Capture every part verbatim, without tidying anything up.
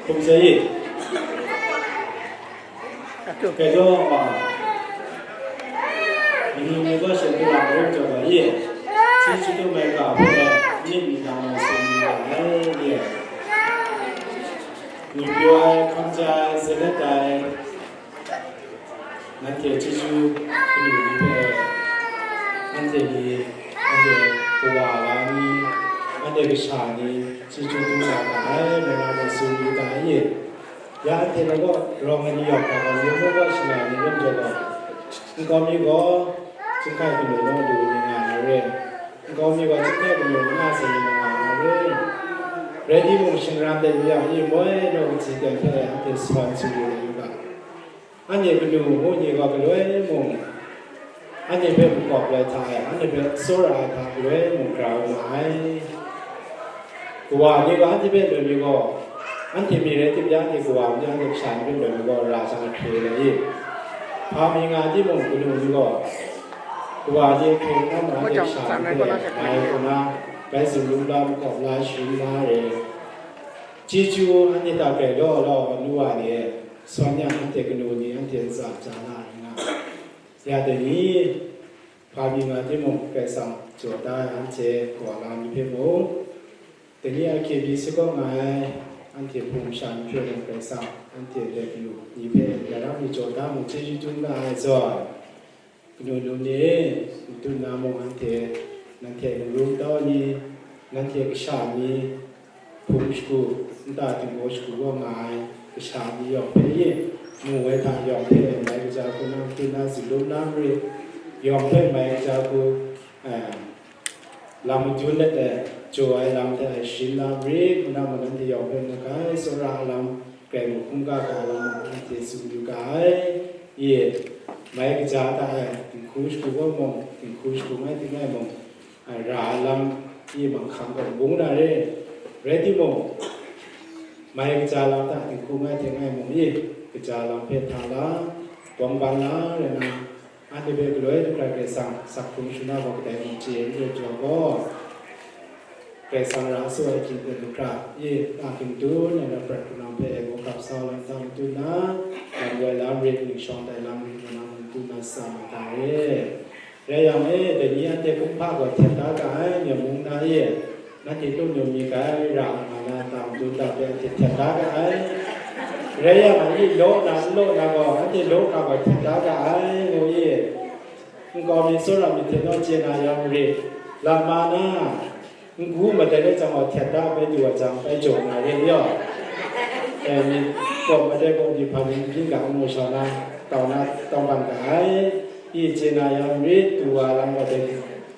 Hkum sai. Kaidaw ma, manu ni gaw shanhte lam rawng jaw ga ye, hti chyahtum ai ga hpe myit ni dang ai sum ni nga ai ye. Ngwi pyaw ai, hkam ja ai, zalet ai, nanhte chyeju kanu ni hpe, anhte ni, anhte kawa wa ni, anhte kasha ni, chyeju dum nga ga ai, mara ma sum ni ga ai ye. Ya anhte na gaw rawng ai ni yawk hkra gaw, Yawmu gaw shalai ni rawng jaw gaw, nkau mi gaw chyinghkai ganu nawng du ni nga na re, nkau mi gaw chyinghkai ganu nga sa ni nga na re. Rai timung, shingran de ni yang, yi moi naw katsi ten hpe anhte sawan su yu ai yu ga. Anhte kanu mu ni gaw galoi mung, Anhte hpe makawp lai hta e, anhte hpe tsawra ai hta galoi mung gra u ma ai. Kawa ni gaw anhte hpe loi mi gaw, anhte mi rai tim de, anhte kawa ni, anhte kasha ni hpe loi mi gaw, ra jang hkre ai i? Hpa mi nga timung, kanu ni gaw, kawa ni hkre nna mung, anhte kasha ni hpe mai kaw na, bai tsun lum la, makawp la, sharin la re. Chyeju anhte hta grai law law lu wa ni e, sawn yang anhte kanu ni anhte ntsa ja na ai nga ai. Ya dai ni, hpa mi nga timung, Karai Kasang jaw da ai anhte kawa la ni hpe mung, dai ni a hkye pyi sa gaw nga ai, anhte hpung masha ni hpe mung, Karai Kasang anhte let yu ni hpe, ya ra mi jaw da mung, chyeju dum nga ai zawn, kanu nu ni, n dun na mung, anhte, nanhte munglu kau ni, nanhte kasha ni, hpung shagu, nta tinggaw shagu wa nga ai kasha ni yawng hpe e, mu ai hta yawng hpe e, mai kaja hku nang hpyi na, zunlum na marit, yawng hpe mai kaja hku, eh, lam madun let ai, jaw ai lam hte e sharin na marit, ngu na ma nanhte yawng hpe n gai, tsawra ai lam, Karai mung hkungga ga lam mung, anhte tsun yu ga ai, e, mai kaja hta e, dinghku shagu wa mung, dinghku shagu ngai ting ngai mung, a, ra ai lam, i manghkang gaw bung na re. Rai timung, mai kaja lam hta dinghku ngai hte ngai mung i, kaja lam hpe hta la, bawng ban la rai na, anhte hpe galoi hkrai Karai Kasang sak hkrung shangun na gaw kadai mung chye n rit jaw gaw, Karai Kasang ra a su ai hkying hte lu hkra, i, na hkying dun ai na prat hkrunang hpe e gawgap sa lam hta madun na, lam woi lam rit, ningshawng tai lam rit, ngu na mung dun na sa ma ta re. Rai yang e, dai ni anhte kumhpa gaw htet da ga ai, Myen mung na e, nanhte tum yu mi gai, ra nga na, tam dun da hpe anhte htet da ga ai. Rai yang a, i law na, n law na gaw, anhte law hkra gaw htet da ga ai, ngu i, nkau mi, tsawra mi hte naw chye na ya marit, lam ma na, n-gu madai ai jang gaw htet da bai du wa jang, bai jaw na re yaw. E, myit kawp madai gaw, myit hpa ni n byin ga, n mu shau na, tau na, tau ban ga ai. I chye na ya marit, du wa lam wa dai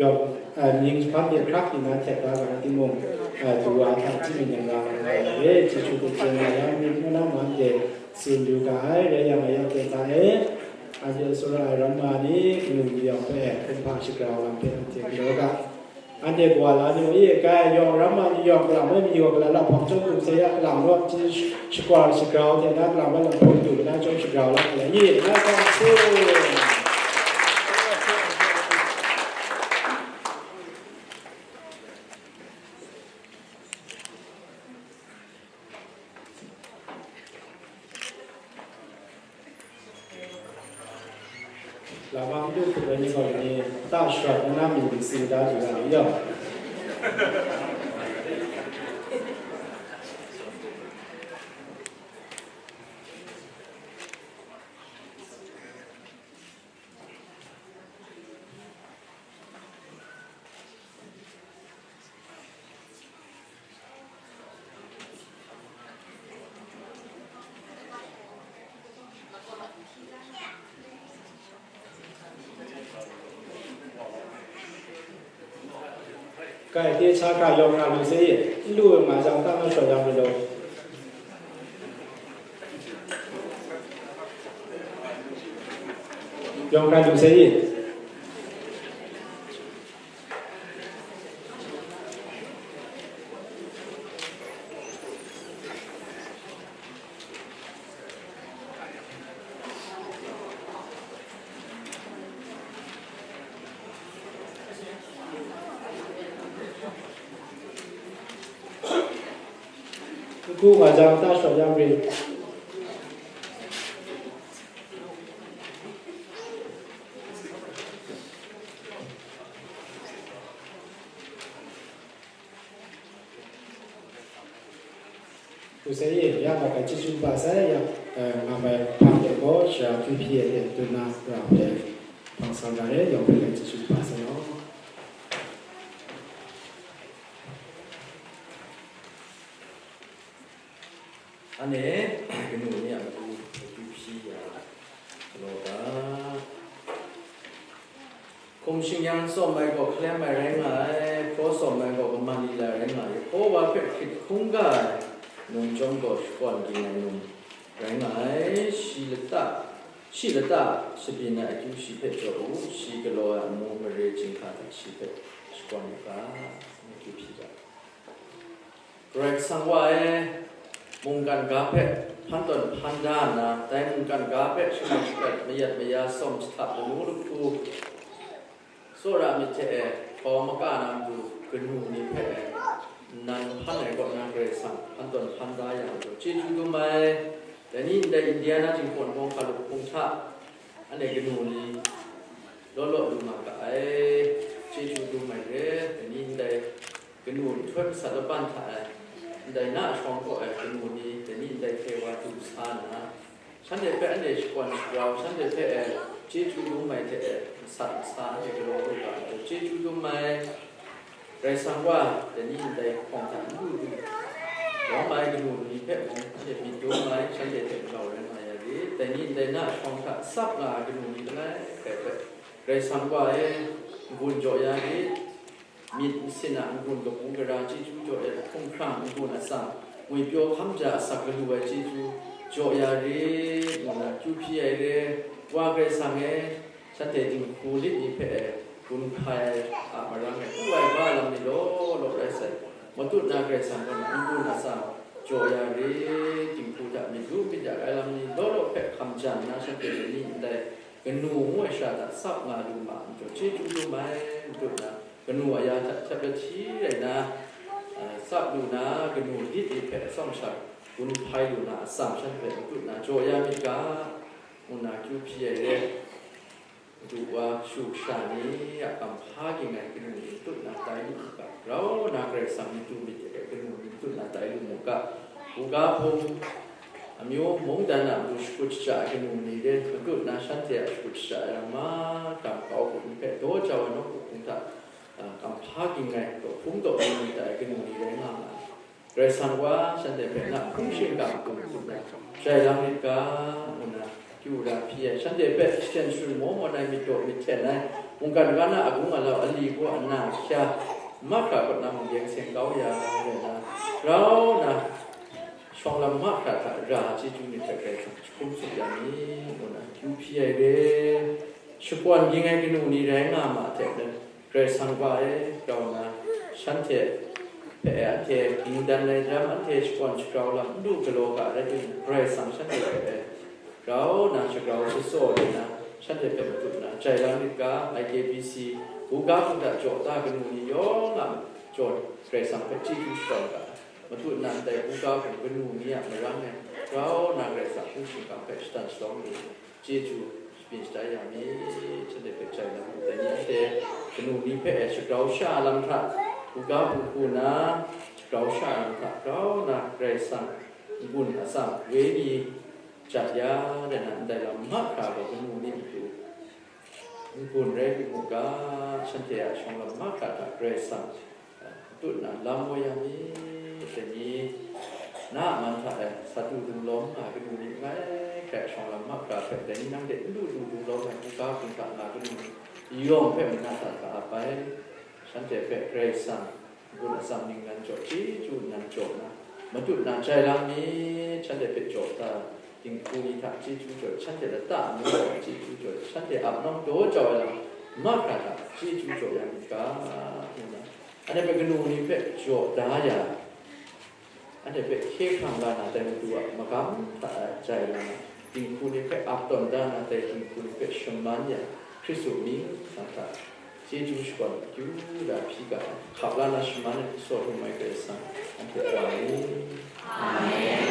yawng, a, mying jahpan de hkrak di na htet da ga ai timung, a, du wa hta hti myit yang nga ai, e, chyeju hku chye na ya marit, ngu na mung anhte tsun yu ga ai. Rai yang, a, ya hte hta e, anhte tsawra ai ramma ni, kanu ni yawng hpe, kumhpa shagrau lam hpe anhte galaw ga. Anhte kawa la ni mung, e, kai yawng ramma ni yawng, kalam ai mi yawng, kalam la hpawng chyawm hkum sai ya, kalam rawt hte sh-, shagwar shagrau hte na, kalam ai lam hpawng du na chyawm shagrau la, kalam ye, na kawng su. Lam a matu hkrup ai ni gaw, ni ta sharawt na, na mung si da du ga ni yaw. Kai, de sa ga yawng hkra lu sai, n lu nga jang, ta na shawt yang lu. Yawng hkra lu sai. N-gu nga jang, ta shawt yang rit. Hku sai e, ya nga bai chyeju kaba sai, ya, eh, nga bai hpang de gaw, shara hpyi hpyi e, tun na ra hpe hpang sa na re, yawng hpe chyeju kaba sai law. Anhte kanu ni a matu hpyi hpyi ya, galaw ga. Hkum shing-yan tsawm ai gaw hkalem ai rai nga ai, hpraw tsawm ai gaw kaman lila rai nga ai, Yehova hpe hkrit hkungga ai num chyawm gaw shakawn ging ai num rai nga ai, shi lata, Shi lata shabyin ai akyu shi hpe jaw u, shi galaw ai amu mare chyinghka hta shi hpe shakawn u ga, ngu hpyi ga. Karai Kasang Wa e, mungkan ga hpe hpan tawn hpan da nna, dai mungkan ga hpe shangun shakrat mayat maya sawm jahtap lamu lahku, tsawra myit hte e, bau maka na matu kanu ni hpe e, nang hpan ai kaw na Karai Kasang hpan tawn hpan da yang gaw, chyeju dum ai. Dai ni ndai Indiana jinghpaw hkawng hkalup hpung hta, anhte kanu ni law law lu nga ga ai, chyeju dum ai re. Dai ni ndai kanu nhtoi masat laban hta e, ndai na shawng kaw ai kanu ni, dai ni ndai hte wa du sa nna, shanhte hpe anhte shakawn shagrau, shanhte hpe e chyeju dum ai hte e, masat masa anhte galaw lu ga ai, chyeju dum ai. Karai Kasang Wa, dai ni ndai hkawng hta n du du lawm ai kanu ni hpe mung, anhte myit dum ai, shanhte hte galaw rai nga ya rit. Dai ni ndai na shawng hta tsap nga ai kanu ni langai hpe hpe, Karai Kasang Wa e, n-gun jaw ya rit. Myit masin a n-gun kabu gara chyeju jaw e, hkumhkrang n-gun atsam, ngwipyaw hkam ja asak galu ai chyeju jaw ya rit, ngu na kyu hpyi ai re. Wa Karai Kasang e, shanhte dinghku lit ni hpe e gun hpai ai a marang e, u ai ba lam ni law law rai sai, matut na Karai Kasang gaw n-gun atsam jaw ya rit, dinghku hta myit lu myit yak ai lam ni law law hpe hkam jan nna, shanhte dai ni ndai kanu ngu ai sha hta tsap nga lu ma ai majaw, chyeju dum ai, matut na kanu aya hta htyep lahti rai nna, a, tsap lu na, kanu lit ni hpe atsawm sha gun hpai lu na atsam, shanhte matut na jaw ya myit ga, ngu na kyu hpyi ai re. Madu wa shu sha ni a kamhpa ging ai kanu ni matut na tai lu mu ga, grau na Karai Kasang ni du myit ai kanu ni matut na tai lu mu ga, buga hpung amyu mungdan a matu shakut shaja ai kanu ni re, matut na shanhte a shakut shaja ai ram mahkra makau hku ni hpe daw jau ai nawku hpung hta, a, kamhpa ging ai, daw hpung daw ni myit ai kanu ni rai nga ma ai. Karai Kasang Wa, shanhte hpe na hpung shingkang hkum hkum na jai lang rit ga, ngu na kyu ra hpyi ai, shanhte hpe shaten sharun maw mawn ai, myit daw myit hten ai, mungkan ga na agung alau, ali gaw ana ahkya, mahkra kaw na mung yeng seng kau ya, rai na, grau na, shawng lam mahkra hta ra chyeju myit hpe Karai Kasang jahkum tsup ya mi, ngu na kyu hpyi ai re. Shakawn ging ai kanu ni rai nga ma hte maren, Karai Kasang Wa e, grau na, shanhte hpe anhte ging dan ai daram, anhte shakawn shagrau lam n lu galaw ga rai timung, Karai Kasang shanhte hpe e, grau na shagrau shatsaw lu na, shanhte hpe matut na jai lang rit ga, I K B C, buga hpung hta jaw ta kanu ni yawng a jaw Karai Kasang hpe chyeju shakawn ga, matut na ndai buga hpung kanu ni a marang e, grau na Karai Kasang hpung shingkang hpe shatan shalawm lu, chyeju shabyin shatai ya mi, shanhte hpe jai na mu, dai ni anhte kanu ni hpe e shagrau sha lam hta, buga hpung hku na, shagrau sha lam hta, grau na Karai Kasang n-gun atsam, wenyi jat ya, rai na, ndai lam mahkra gaw kanu ni matu n-gun rai lu mu ga, shanhte a shawng lam mahkra hta Karai Kasang matut na lam woi ya mi, dai ni na a man hta e sa du dum lawm nga ai kanu ni langai hkrai shawng lam mahkra hpe, dai ni nang de n du du dum lawm ai buga hpung hta nga kanu ni yawng hpe mana hta hta ap ai, shanhte hpe Karai Kasang n-gun atsam ningnan jaw chyeju nnan jaw na, matut na jai lang mi, shanhte hpe jaw ta dinghku ni hta chyeju jaw, shanhte lata amu hta chyeju jaw, shanhte ap nawng daw jau ai lam mahkra hta chyeju jaw ya myit ga, ngu na, anhte hpe kanu ni hpe jaw da ya, anhte hpe hkye hkrang la na dai Madu a magam hta jai la na, dinghku ni hpe ap tawn da na dai dinghku ni hpe shaman ya, Hkristu mying hta chyeju shakawn akyu da hpyi ga ai, hkap la na shaman ai, kasa hkrum ai Karai Kasang anhte wa ai. Amen.